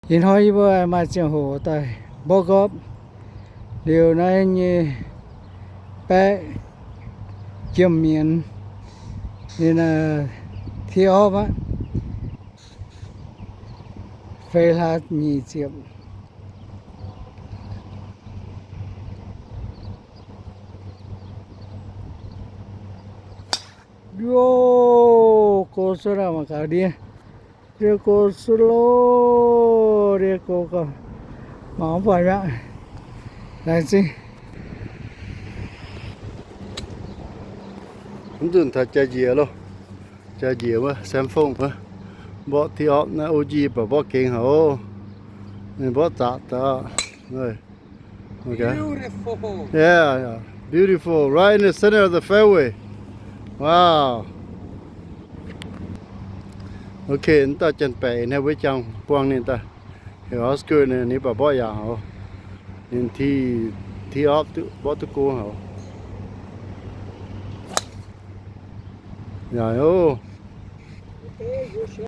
Ih hnoi yie mbuo maaih ziangh hoc daaih mborqv nqorpv liuz naaiv nyei baeqv jiem mienz, ninh tee opv aqv, feix hlaax nyic ziepc. Yo, go suv naaic mangc gaax ndie. Ndie go slow, ndie go gauh mangc mv buatc mi'aqv. Laengz zingh. Mv nzunc taux jaa-njiec loh. Jaa-njiec wuov, Samfong wuov. Mborqv tee opv naaiv O G baac mborqv gengx haic oc. Ninh mborqv zaqc daaih. Okay. Beautiful. Yeah, yeah. Beautiful. Right in the center of the fairway. Wow. Okay, mv dauh janx-baeqc heuc mbuo jangx buangh ninh daaih. Heuc Oscar ninh, ninh baac mborqv yaac haic. Ninh tee, tee opv duqv, mborqv duqv go haic. Yaac oc.